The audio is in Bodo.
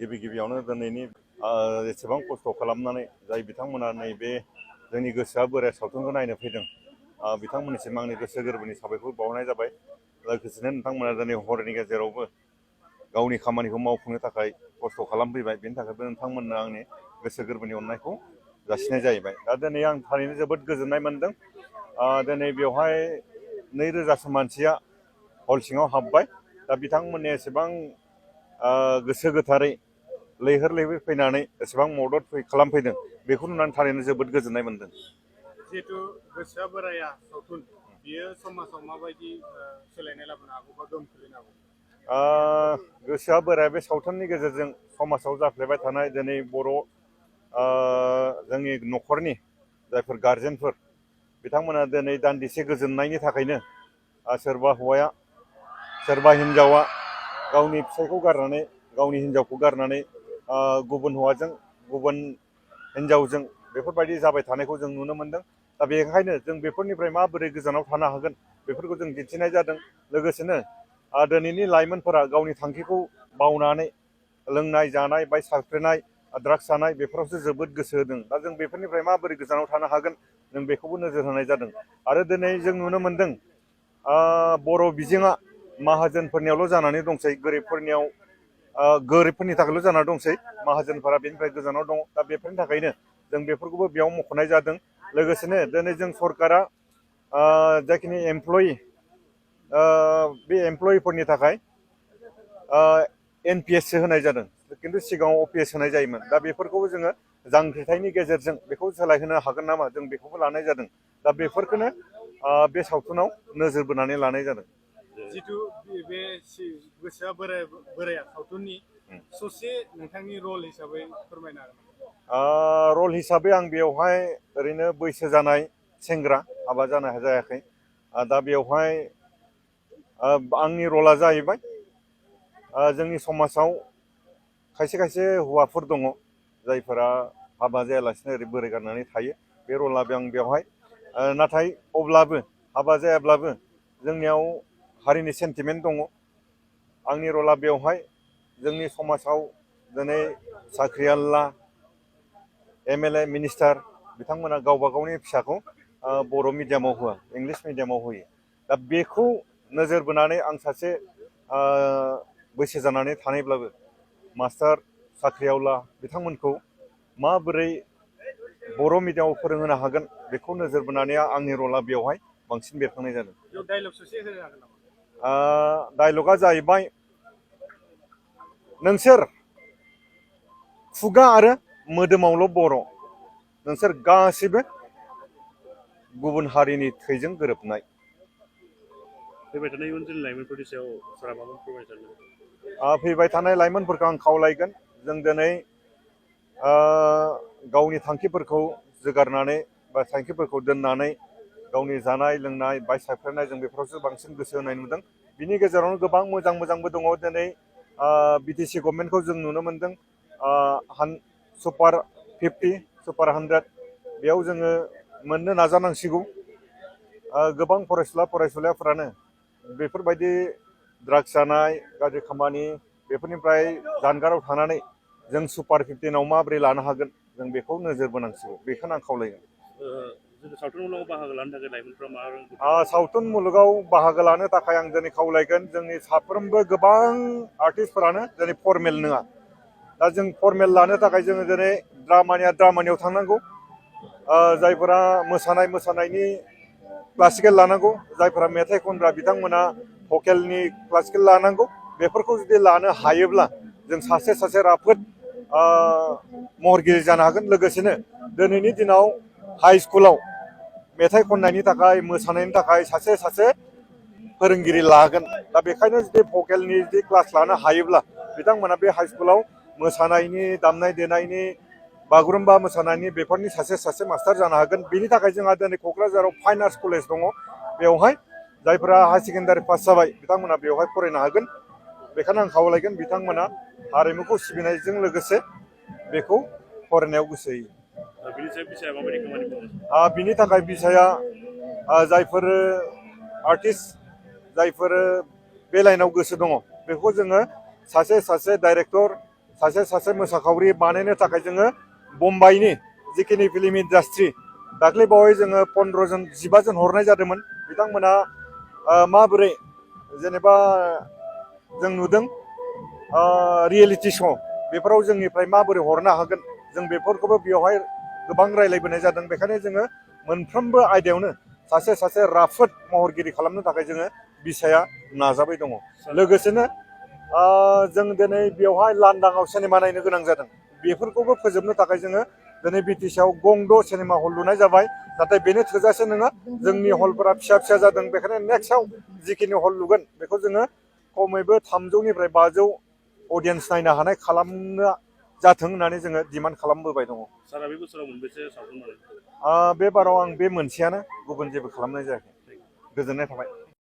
गिबि गिबियावनो दिनैनि एसेबां खस्थ' खालामनानै जाय बिथांमोना नैबे जोंनि गोसोआ बोराइ सावथुनखौ नायनो फैदों बिथांमोननिसिम आंनि गोसो गोरबोनि साबायखर बावहरनाय जाबाय। लोगोसेनो नोंथांमोना दिनै हरनि गेजेरावबो गावनि खामानिखौ मावफुंनो थाखाय खस्थ' खालामफैबाय, बेनि थाखायबो नोंथांमोननो आंनि गोसो गोरबोनि अननायखौ जासिनाय जाहैबाय। दा दिनै आं थारैनो जोबोद गोजोननाय मोनदों। दिनै बेवहाय 2000सो मानसिया हल सिङाव हाबबाय। दा बिथांमोननि एसेबां गोसो गोथारै लैहोर लैहोर फैनानै एसेबां मदद खालामफैदों, बेखौ नुनानै थारैनो जोबोद गोजोननाय मोनदों। जिहेतु गोसोआ बोराया सावथुन, बियो समाजाव माबायदि सोलायनाय लाबोनो हागौ बा गोहोम खोलैनो हागौ? गोसोआ बोराया बे सावथुननि गेजेरजों समाजाव जाफ्लेबाय थानाय दिनै बर' जोंनि न'खरनि जायफोर गारजेनफोर बिथांमोना दिनै दान्दिसे गोजोननायनि थाखायनो सोरबा हौवाया सोरबा हिन्जावा गावनि फिसायखौ गारनानै गावनि हिन्जावखौ गारनानै गुबुन हौवाजों गुबुन हिन्जावजों बेफोरबायदि जाबाय थानायखौ जों नुनो मोनदों। दा बेनिखायनो जों बेफोरनिफ्राय माबोरै गोजानाव थानो हागोन बेफोरखौ जों दिन्थिनाय जादों। लोगोसेनो दिनैनि लाइमोनफोरा गावनि थांखिखौ बावनानै लोंनाय जानाय बाय साफ्रेनाय ड्राग्स जानाय बेफोरावसो जोबोद गोसो होदों। दा जों बेफोरनिफ्राय माबोरै गोजानाव थानो हागोन जों बेखौबो नोजोर होनाय जादों। आरो दिनै जों नुनो मोनदों बर' बिजोङा माहाजोनफोरनियावल' जानानै दंसै, गोरिबफोरनि थाखायल' जानानै दंसै, माहाजोनफोरा बेनिफ्राय गोजानाव दङ। दा बेफोरनि थाखायनो जों बेफोरखौबो बेयाव मख'नाय जादों। लोगोसेनो दिनै जों सरकारा जायखिनि एमप्लयि बे एमप्लयिफोरनि थाखाय NPS होनाय जादों, खिन्थु सिगाङाव OPS होनाय जायोमोन। दा बेफोरखौबो जोङो जांख्रिथायनि गेजेरजों बेखौ सोलायहोनो हागोन नामा जों बेखौबो लानाय जादों। दा बेफोरखौनो बे सावथुनाव नोजोर बोनानै लानाय जादों। जिथु बे गोसोआ बोराया सावथुननि ससे नोंथांनि रल हिसाबै फोरमायनो हागोन? रल हिसाबै आं बेवहाय ओरैनो बैसो जानाय सेंग्रा, हाबा जानो जायाखै। दा बेवहाय आंनि रला जाहैबाय जोंनि समाजाव खायसे खायसे हौवाफोर दङ जायफोरा हाबा जायालासिनो ओरै बोराइ गारनानै थायो। बे रला आं बेवहाय, नाथाय अब्लाबो हाबा जायाब्लाबो जोंनियाव हारिनि सेन्टिमेन्ट दङ। आंनि रला बेवहाय जोंनि समाजाव दिनै साख्रिआवला MLA मिनिस्टार बिथांमोना गावबा गावनि फिसाखौ बर' मिडियामाव होआ, इंलिस मिडियामाव होयो। दा बेखौ नोजोर बोनानै आं सासे बैसो जानानै थानायब्लाबो मास्टार साख्रिआवला बिथांमोनखौ माबोरै बर' मिडियामाव फोरोंहोनो हागोन बेखौ नोजोर बोनानै आंनि रला बेवहाय बांसिन बेरखांनाय जादों। डायलग ससे होनो हागोन नामा? डायलगा जाहैबाय, नोंसोर खुगा आरो मोदोमावल' बर', नोंसोर गासिबो गुबुन हारिनि थैजों गोरोबनाय। फैबाय थानाय इयुन जोलैनि लाइमोनफोरनि सायाव सारा माबा फोरमायनो सानदों? फैबाय थानाय लाइमोनफोरखौ आं खावलायगोन, जों दिनै गावनि थांखिफोरखौ जोगारनानै बा थांखिफोरखौ दोननानै गावनि जानाय लोंनाय बाय सायख्लायनाय जों बेफोरावसो बांसिन गोसो होनाय नुदों। बिनि गेजेरावनो गोबां मोजां मोजांबो दङ। दिनै BTC गभर्नमेन्टखौ जों नुनो मोनदों सुपार 50, सुपार 100 बेयाव जोङो मोननो नाजानांसिगौ। गोबां फरायसुला फरायसुलिफोरानो बेफोरबायदि ड्राग्स जानाय गाज्रि खामानि बेफोरनिफ्राय जानगाराव थानानै जों सुपार 15आव माबोरै लानो हागोन जों बेखौ नोजोर बोनांसिगौ, बेखौनो आं खावलायगोन। सावथुन मुलुगाव बाहागो लानो थाखाय लाइमोनफ्रा मा सावथुन मुलुगाव बाहागो लानो थाखाय आं दिनै खावलायगोन, जोंनि साफ्रोमबो गोबां आर्टिस्टफोरानो दिनै फर्मेल नङा। दा जों फर्मेल लानो थाखाय जोङो दिनै द्रामानियाव थांनांगौ। जायफोरा मोसानायनि क्लासिकेल लानांगौ, जायफोरा मेथाइ खनग्रा बिथांमोना भकेलनि क्लासिकेल लानांगौ। बेफोरखौ जुदि लानो हायोब्ला जों सासे राफोद महरगिरि जानो हागोन। लोगोसेनो दिनैनि दिनाव हाइ स्कुलाव मेथाइ खननायनि थाखाय मोसानायनि थाखाय सासे फोरोंगिरि लागोन। दा बेखायनो जुदि भकेलनि जुदि क्लास लानो हायोब्ला बिथांमोना बे हाइ स्कुलाव मोसानायनि, दामनाय देनायनि, बागुरुम्बा मोसानायनि बेफोरनि सासे मास्टार जानो हागोन। बिनि थाखाय जोंहा दिनै क'क्राझाराव फाइन आर्ट्स कलेज दङ। बेवहाय जायफोरा हायार सेकेन्डारि पास जाबाय बिथांमोना बेवहाय फरायनो हागोन। बेखायनो आं खावलायगोन बिथांमोना हारिमुखौ सिबिनायजों लोगोसे बेखौ फरायनायाव गोसो होयो। बिनि थाखाय बिसाया जायफोर आर्टिस्ट, जायफोर बे लाइनाव गोसो दङ, बेखौ जोङो सासे डाइरेक्टर, सासे मोसाखावरि बानायनो थाखाय जोङो मुम्बाइनि जिखिनि फिल्म इन्डास्ट्रि दाख्लै बावै जोङो 15 जन 15 जन हरनाय जादोंमोन बिथांमोना माबोरै जेनेबा जों नुदों रियेलिटि श' बेफोराव जोंनिफ्राय माबोरै हरनो हागोन जों बेफोरखौबो बेवहाय गोबां रायलायबोनाय जादों बेखायनो जोङो मोनफ्रोमबो आयदायावनो सासे राफोद महरगिरि खालामनो थाखाय जोङो बिसाया नाजाबाय दङ लोगोसेनो जों दिनै बेवहाय लांदाङाव सिनेमा नायनो गोनां जादों बेफोरखौबो फोजोबनो थाखाय जोङो दिनै बिटिसिआव गंद' सिनेमा हल लुनाय जाबाय नाथाय बेनो थोजासे नङा जोंनि हलफोरा फिसा जादों बेखायनो नेक्स्टआव जिखिनि हल लुगोन बेखौ जोङो खमैबो 300 निफ्राय 500 अडियेन्स नायनो हानाय खालामनो जाथों होननानै जोङो डिमान्ड खालामबोबाय दङ। सारा बे बोसोराव मोनबेसे सावथुन बे बाराव आं बे मोनसेयानो गुबुन जेबो खालामनाय जायाखै गोजोननाय थाबाय।